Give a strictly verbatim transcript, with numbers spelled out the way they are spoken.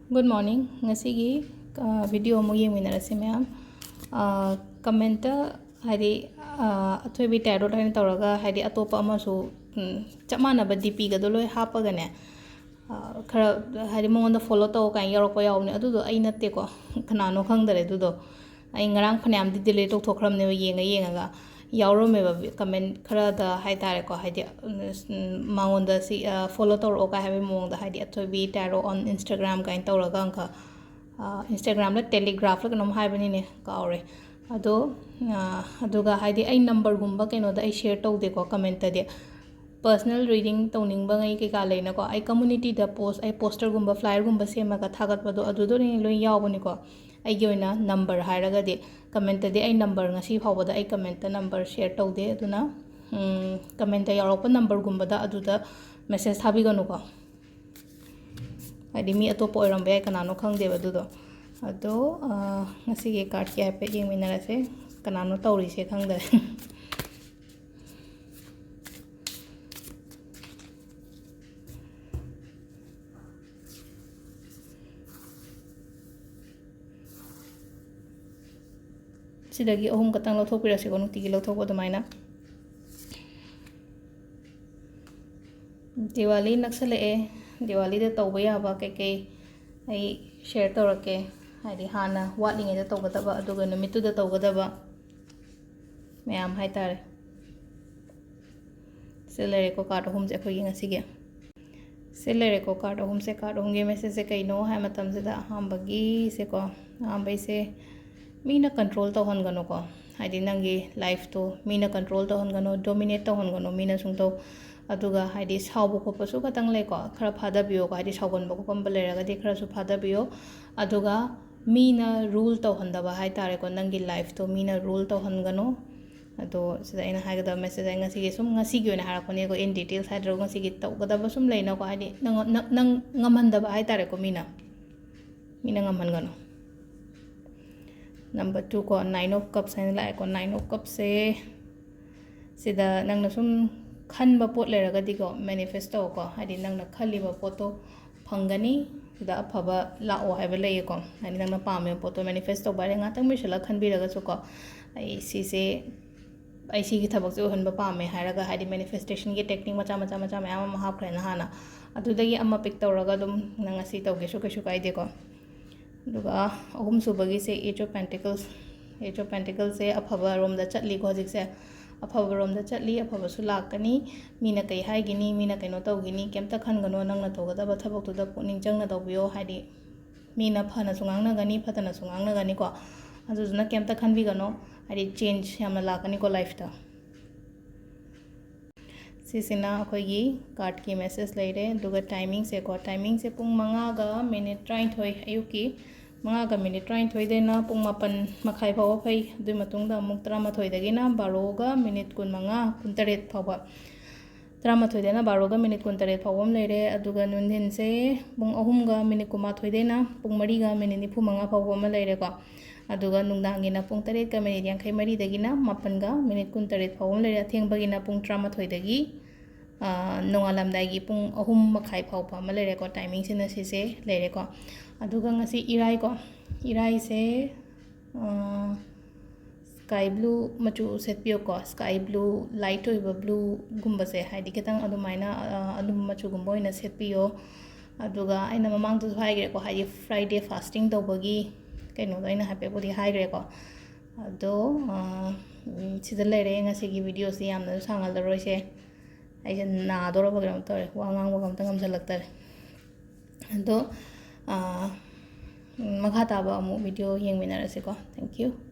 Good morning. ꯉꯁꯤꯒꯤ video ꯑꯃꯨꯛ ꯌꯦꯡꯃꯤꯟꯅꯔꯁꯤ ꯃꯌꯥꯝ꯫ Commentꯇ ꯍꯥꯏꯗꯤ ꯑꯊꯣꯏꯕꯤ tarot ꯍꯥꯏꯅ ꯇꯧꯔꯒ ꯍꯥꯏꯗꯤ ꯑꯇꯣꯞꯄ ꯑꯃꯁꯨ ꯆꯞ ꯃꯥꯟꯅꯕ DPꯒꯗꯣ ꯂꯣꯏ ꯍꯥꯞꯄꯒꯅꯦ, ꯈꯔ ꯍꯥꯏꯗꯤ ꯃꯉꯣꯟꯗ follow ꯇꯧ ꯀꯥꯏꯅ ꯌꯥꯎꯔꯛꯄ ꯌꯥꯎꯕꯅꯦ꯫ ꯑꯗꯨꯗꯣ ꯑꯩ ꯅꯠꯇꯦꯀꯣ, ꯀꯅꯥꯅꯣ ꯈꯪꯗꯔꯦ꯫ ꯑꯗꯨꯗꯣ ꯑꯩ ꯉꯔꯥꯡ ꯐꯅꯌꯥꯝꯗꯤ delete ꯇꯧꯊꯣꯛꯈ꯭ꯔꯕꯅꯦꯕ, ꯌꯦꯡꯉ ꯌꯦꯡꯉꯒ꯫ ꯌꯥꯎꯔꯝꯃꯦꯕ comment ꯈꯔꯗ ꯍꯥꯏ ꯇꯥꯔꯦꯀꯣ, ꯍꯥꯏꯗꯤ ꯃꯉꯣꯟꯗ ꯁꯤ follow ꯇꯧꯔꯛꯑꯣ ꯀꯥꯏ ꯍꯥꯏꯕꯒꯤ ꯃꯑꯣꯡꯗ, ꯍꯥꯏꯗꯤ ꯑꯊꯣꯏꯕꯤ tarot on Instagram ꯀꯥꯏꯅ ꯇꯧꯔꯒ ꯑꯃꯈꯛ, Instagramꯂ Telegraphl ꯀꯩꯅꯣꯝ ꯍꯥꯏꯕꯅꯤꯅꯦ, ꯀꯥꯎꯔꯦ꯫ ꯑꯗꯣ ꯑꯗꯨꯒ ꯍꯥꯏꯗꯤ ꯑꯩ numberꯒꯨꯝꯕ ꯀꯩꯅꯣꯗ ꯑꯩ share ꯇꯧꯗꯦꯀꯣ commentꯇꯗꯤ꯫ Personal reading ꯇꯧꯅꯤꯡꯕꯉꯩ ꯀꯩꯀꯥ ꯂꯩꯅꯀꯣ, ꯑꯩ communityꯗ post, ꯑꯩ posterꯒꯨꯝꯕ flyerꯒꯨꯝꯕ ꯁꯦꯝꯃꯒ ꯊꯥꯒꯠꯄꯗꯣ ꯑꯗꯨꯗ ꯑꯣꯏꯅ ꯂꯣꯏ ꯌꯥꯎꯕꯅꯤꯀꯣ꯫ ꯑꯩꯒꯤ ꯑꯣꯏꯅ number ꯍꯥꯏꯔꯒꯗꯤ commentꯇꯗꯤ ꯑꯩ number ꯉꯁꯤ ꯐꯥꯎꯕꯗ ꯑꯩ commentꯇ number share ꯇꯧꯗꯦ꯫ ꯑꯗꯨꯅ commentꯇ ꯌꯥꯎꯔꯛꯄ numberꯒꯨꯝꯕꯗ ꯑꯗꯨꯗ message ꯊꯥꯕꯤꯒꯅꯨꯀꯣ, ꯍꯥꯏꯗꯤ ꯃꯤ ꯑꯇꯣꯞꯄ ꯑꯣꯏꯔꯝꯕ ꯌꯥꯏ, ꯀꯅꯥꯅꯣ ꯈꯪꯗꯦꯕ ꯑꯗꯨꯗꯣ꯫ ꯑꯗꯣ ꯉꯁꯤꯒꯤ cardꯀꯤ ꯍꯥꯏꯐꯦꯠ ꯌꯦꯡꯃꯤꯟꯅꯔꯁꯦ, ꯀꯅꯥꯅꯣ ꯇꯧꯔꯤꯁꯦ ꯈꯪꯗꯔꯦ꯫ ꯁꯤꯗꯒꯤ ꯑꯍꯨꯝ ꯈꯛꯇꯪ ꯂꯧꯊꯣꯛꯄꯤꯔꯁꯤꯀꯣ, ꯅꯨꯡꯇꯤꯒꯤ ꯂꯧꯊꯣꯛꯄ ꯑꯗꯨꯃꯥꯏꯅ꯫ ꯗꯤꯋꯥꯂꯤ ꯅꯛꯁꯜꯂꯛꯑꯦ꯫ ꯗꯤꯋꯥꯂꯤꯗ ꯇꯧꯕ ꯌꯥꯕ ꯀꯩꯀꯩ ꯑꯩ share ꯇꯧꯔꯛꯀꯦ, ꯍꯥꯏꯗꯤ ꯍꯥꯟꯅ ꯋꯥꯠꯂꯤꯉꯩꯗ ꯇꯧꯒꯗꯕ ꯑꯗꯨꯒ ꯅꯨꯃꯤꯠꯇꯨꯗ ꯇꯧꯒꯗꯕ ꯃꯌꯥꯝ ꯍꯥꯏꯇꯥꯔꯦ꯫ ꯁꯤ ꯂꯩꯔꯦꯀꯣ card ꯑꯍꯨꯝꯁꯦ ꯑꯩꯈꯣꯏꯒꯤ ꯉꯁꯤꯒꯤ꯫ ꯁꯤ ꯂꯩꯔꯦꯀꯣ card ꯑꯍꯨꯝꯁꯦ꯫ Card ꯑꯍꯨꯝꯒꯤ messageꯁꯦ ꯀꯩꯅꯣ ꯍꯥꯏ ꯃꯇꯝꯁꯤꯗ, ꯑꯍꯥꯟꯕꯒꯤꯁꯦꯀꯣ, ꯑꯍꯥꯟꯕꯩꯁꯦ ꯃꯤꯅ control ꯇꯧꯍꯟꯒꯅꯨꯀꯣ, ꯍꯥꯏꯗꯤ ꯅꯪꯒꯤ lifeꯇꯣ ꯃꯤꯅ control ꯇꯧꯍꯟꯒꯅꯨ, dominate ꯇꯧꯍꯟꯒꯅꯨ ꯃꯤꯅ ꯁꯨꯡꯇꯧ꯫ ꯑꯗꯨꯒ ꯍꯥꯏꯗꯤ ꯁꯥꯎꯕ ꯈꯣꯠꯄꯁꯨ ꯈꯇꯪ ꯂꯩꯀꯣ, ꯈꯔ ꯐꯥꯗꯕꯤꯌꯣꯀꯣ, ꯍꯥꯏꯗꯤ ꯁꯥꯎꯒꯟꯕ ꯈꯣꯠꯀꯟꯕ ꯂꯩꯔꯒꯗꯤ ꯈꯔꯁꯨ ꯐꯥꯗꯕꯤꯌꯣ꯫ ꯑꯗꯨꯒ ꯃꯤꯅ rule ꯇꯧꯍꯟꯗꯕ ꯍꯥꯏꯇꯥꯔꯦꯀꯣ, ꯅꯪꯒꯤ lifeꯇꯣ ꯃꯤꯅ rule ꯇꯧꯍꯟꯒꯅꯨ꯫ ꯑꯗꯣ ꯁꯤꯗ ꯑꯩꯅ ꯍꯥꯏꯒꯗꯕ message ꯑꯩ ꯉꯁꯤꯒꯤ, ꯁꯨꯝ ꯉꯁꯤꯒꯤ ꯑꯣꯏꯅ ꯍꯥꯏꯔꯛꯄꯅꯦꯀꯣ, in details ꯍꯥꯏꯗ꯭ꯔꯒ ꯉꯁꯤꯒꯤ ꯇꯧꯒꯗꯕ ꯁꯨꯝ ꯂꯩꯅꯀꯣ, ꯍꯥꯏꯗꯤ ꯅꯪ, ꯅꯪ, ꯅꯪ ꯉꯝꯍꯟꯗꯕ ꯍꯥꯏꯇꯥꯔꯦꯀꯣ ꯃꯤꯅ꯫ ꯃꯤꯅ ꯉꯝꯍꯟꯒꯅꯨ꯫ Number two ꯀꯣ, Nine of Cups ꯍꯥꯏꯅ ꯂꯥꯛꯑꯦꯀꯣ꯫ Nine of Cupsꯁꯦ ꯁꯤꯗ ꯅꯪꯅ ꯁꯨꯝ ꯈꯟꯕ ꯄꯣꯠ ꯂꯩꯔꯒꯗꯤꯀꯣ, manifest ꯇꯧꯀꯣ, ꯍꯥꯏꯗꯤ ꯅꯪꯅ ꯈꯜꯂꯤꯕ ꯄꯣꯠꯇꯣ ꯐꯪꯒꯅꯤ꯫ ꯗ ꯑꯐꯕ ꯂꯥꯛꯑꯣ ꯍꯥꯏꯕ ꯂꯩꯌꯦꯀꯣ꯫ ꯍꯥꯏꯗꯤ ꯅꯪꯅ ꯄꯥꯝꯃꯤꯕ ꯄꯣꯠꯇꯣ ꯃꯦꯅꯤꯐꯦꯁ ꯇꯧꯕ ꯍꯥꯏꯔꯦ, ꯉꯥꯛꯇꯪ ꯃꯤꯁꯜꯂꯒ ꯈꯟꯕꯤꯔꯒꯁꯨꯀꯣ, ꯑꯩ ꯁꯤꯁꯦ, ꯑꯩ ꯁꯤꯒꯤ ꯊꯕꯛꯁꯦ ꯑꯣꯏꯍꯟꯕ ꯄꯥꯝꯃꯦ ꯍꯥꯏꯔꯒ, ꯍꯥꯏꯗꯤ ꯃꯦꯅꯤꯐꯦꯁꯇꯦꯁꯟꯒꯤ ꯇꯦꯛꯅꯤꯛ ꯃꯆꯥ ꯃꯆꯥ ꯃꯆꯥ ꯃꯌꯥꯝ ꯑꯃ ꯍꯥꯞꯈ꯭ꯔꯦꯅ ꯍꯥꯟꯅ, ꯑꯗꯨꯗꯒꯤ ꯑꯃ ꯄꯤꯛ ꯇꯧꯔꯒ ꯑꯗꯨꯝ ꯅꯪ ꯉꯁꯤ ꯇꯧꯒꯦꯁꯨ ꯀꯩꯁꯨ ꯀꯥꯏꯗꯦꯀꯣ꯫ ꯑꯗꯨꯒ ꯑꯍꯨꯝꯁꯨꯕꯒꯤꯁꯦ Eight of Pentacles꯫ Eight of Pentaclesꯁꯦ ꯑꯐꯕ ꯔꯣꯝꯗ ꯆꯠꯂꯤꯀꯣ ꯍꯧꯖꯤꯛꯁꯦ꯫ ꯑꯐꯕ ꯔꯣꯝꯗ ꯆꯠꯂꯤ, ꯑꯐꯕꯁꯨ ꯂꯥꯛꯀꯅꯤ꯫ ꯃꯤꯅ ꯀꯩ ꯍꯥꯏꯒꯤꯅꯤ, ꯃꯤꯅ ꯀꯩꯅꯣ ꯇꯧꯒꯤꯅꯤ, ꯀꯩꯝꯇ ꯈꯟꯒꯅꯣ꯫ ꯅꯪꯅ ꯇꯧꯒꯗꯕ ꯊꯕꯛꯇꯨꯗ ꯄꯨꯛꯅꯤꯡ ꯆꯪꯅ ꯇꯧꯕꯤꯌꯣ꯫ ꯍꯥꯏꯗꯤ ꯃꯤꯅ ꯐꯅꯁꯨ ꯉꯥꯡꯅꯒꯅꯤ, ꯐꯠꯇꯅꯁꯨ ꯉꯥꯡꯅꯒꯅꯤꯀꯣ꯫ ꯑꯗꯨꯗꯨꯅ ꯀꯩꯝꯇ ꯈꯟꯕꯤꯒꯅꯣ꯫ ꯍꯥꯏꯗꯤ ꯆꯦꯟꯖ ꯌꯥꯝꯅ ꯂꯥꯛꯀꯅꯤꯀꯣ ꯂꯥꯏꯐꯇ꯫ ꯁꯤꯁꯤꯅ ꯑꯩꯈꯣꯏꯒꯤ ꯀꯥꯔꯠꯀꯤ ꯃꯦꯁꯦꯖ ꯂꯩꯔꯦ꯫ ꯑꯗꯨꯒ ꯇꯥꯏꯃꯤꯡꯁꯦꯀꯣ, ꯇꯥꯏꯃꯤꯡꯁꯦ ꯄꯨꯡ ꯃꯉꯥꯒ ꯃꯤꯅꯤꯠ ꯇꯔꯥꯅꯤꯊꯣꯏ, ꯑꯌꯨꯛꯀꯤ ꯃꯉꯥꯒ ꯃꯤꯅꯤꯠ ꯇꯔꯥꯅꯤꯊꯣꯏꯗꯩꯅ ꯄꯨꯡ ꯃꯥꯄꯟ ꯃꯈꯥꯏ ꯐꯥꯎꯕ ꯐꯩ꯫ ꯑꯗꯨꯒꯤ ꯃꯇꯨꯡꯗ ꯑꯃꯨꯛ ꯇꯔꯥꯃꯥꯊꯣꯏꯗꯒꯤꯅ ꯕꯥꯔꯣꯒ ꯃꯤꯅꯤꯠ ꯀꯨꯟꯃꯉꯥ, ꯄꯨꯡ ꯇꯔꯦꯠ ꯐꯥꯎꯕ, ꯇꯔꯥꯃꯥꯊꯣꯏꯗꯅ ꯕꯥꯔꯣꯒ ꯃꯤꯅꯤꯠ ꯀꯨꯟꯇꯔꯦꯠ ꯐꯥꯎꯕ ꯑꯃ ꯂꯩꯔꯦ꯫ ꯑꯗꯨꯒ ꯅꯨꯡꯊꯤꯟꯁꯦ ꯄꯨꯡ ꯑꯍꯨꯝꯒ ꯃꯤꯅꯤꯠ ꯀꯨꯟꯃꯥꯊꯣꯏꯗꯩꯅ ꯄꯨꯡ ꯃꯔꯤꯒ ꯃꯤꯅꯤꯠ ꯅꯤꯐꯨ ꯃꯉꯥ ꯐꯥꯎꯕ ꯑꯃ ꯂꯩꯔꯦꯀꯣ꯫ ꯑꯗꯨꯒ ꯅꯨꯡꯗꯥꯡꯒꯤꯅ ꯄꯨꯡ ꯇꯔꯦꯠꯀ ꯃꯤꯅꯤꯠ ꯌꯥꯡꯈꯩ ꯃꯔꯤꯗꯒꯤꯅ ꯃꯥꯄꯟꯒ ꯃꯤꯅꯤꯠ ꯀꯨꯟꯇꯔꯦꯠ ꯐꯥꯎꯕ ꯑꯃ ꯂꯩꯔꯦ꯫ ꯑꯊꯦꯡꯕꯒꯤꯅ ꯄꯨꯡ ꯇꯔꯥꯃꯥꯊꯣꯏꯗꯒꯤ, ꯑ, ꯅꯣꯡꯉꯥꯜꯂꯝꯗꯥꯏꯒꯤ ꯄꯨꯡ ꯑꯍꯨꯝ ꯃꯈꯥꯏ ꯐꯥꯎꯕ ꯑꯃ ꯂꯩꯔꯦꯀꯣ꯫ ꯇꯥꯏꯃꯤꯡꯁꯤꯅ ꯁꯤꯁꯦ ꯂꯩꯔꯦꯀꯣ꯫ ꯑꯗꯨꯒ ꯉꯁꯤ ꯏꯔꯥꯏꯀꯣ, ꯏꯔꯥꯏꯁꯦ, ꯑ, ꯁ꯭ꯀꯥꯏ ꯕ꯭ꯂꯨ ꯃꯆꯨ ꯁꯦꯠꯄꯤꯌꯨꯀꯣ꯫ ꯁ꯭ꯀꯥꯏ ꯕ꯭ꯂꯨ, ꯂꯥꯏꯠ ꯑꯣꯏꯕ ꯕ꯭ꯂꯨꯒꯨꯝꯕꯁꯦ, ꯍꯥꯏꯗꯤ ꯈꯤꯇꯪ ꯑꯗꯨꯃꯥꯏꯅ, ꯑ, ꯑꯗꯨꯝꯕ ꯃꯆꯨꯒꯨꯝꯕ ꯑꯣꯏꯅ ꯁꯦꯠꯄꯤꯌꯣ꯫ ꯑꯗꯨꯒ ꯑꯩꯅ ꯃꯃꯥꯡꯗꯁꯨ ꯍꯥꯏꯈ꯭ꯔꯦꯀꯣ, ꯍꯥꯏꯗꯤ ꯐ꯭ꯔꯥꯏꯗꯦ ꯐꯥꯁꯇꯤꯡ ꯇꯧꯕꯒꯤ ꯀꯩꯅꯣꯗꯣ ꯑꯩꯅ ꯍꯥꯏꯐꯦꯠꯄꯨꯗꯤ ꯍꯥꯏꯈ꯭ꯔꯦꯀꯣ꯫ ꯑꯗꯣ, ꯑ, ꯎꯝ, ꯁꯤꯗ ꯂꯩꯔꯦ꯫ ꯉꯁꯤꯒꯤ ꯚꯤꯗꯤꯑꯣꯁꯤ ꯌꯥꯝꯅꯁꯨ ꯁꯥꯡꯍꯜꯂꯔꯣꯏꯁꯦ꯫ ꯑꯩꯁꯦ ꯅꯥꯗꯣꯔꯕ ꯀꯩꯅꯣꯝ ꯇꯧꯔꯦ, ꯋꯥ ꯉꯥꯡꯕꯒ ꯑꯝꯇ ꯉꯝꯁꯜꯂꯛꯇꯔꯦ꯫ ꯑꯗꯣ, ꯑ, ꯎꯝ, ꯃꯈꯥ ꯇꯥꯕ ꯑꯃꯨꯛ ꯚꯤꯗꯤꯑꯣ ꯌꯦꯡꯃꯤꯟꯅꯔꯁꯤꯀꯣ꯫ Thank you꯫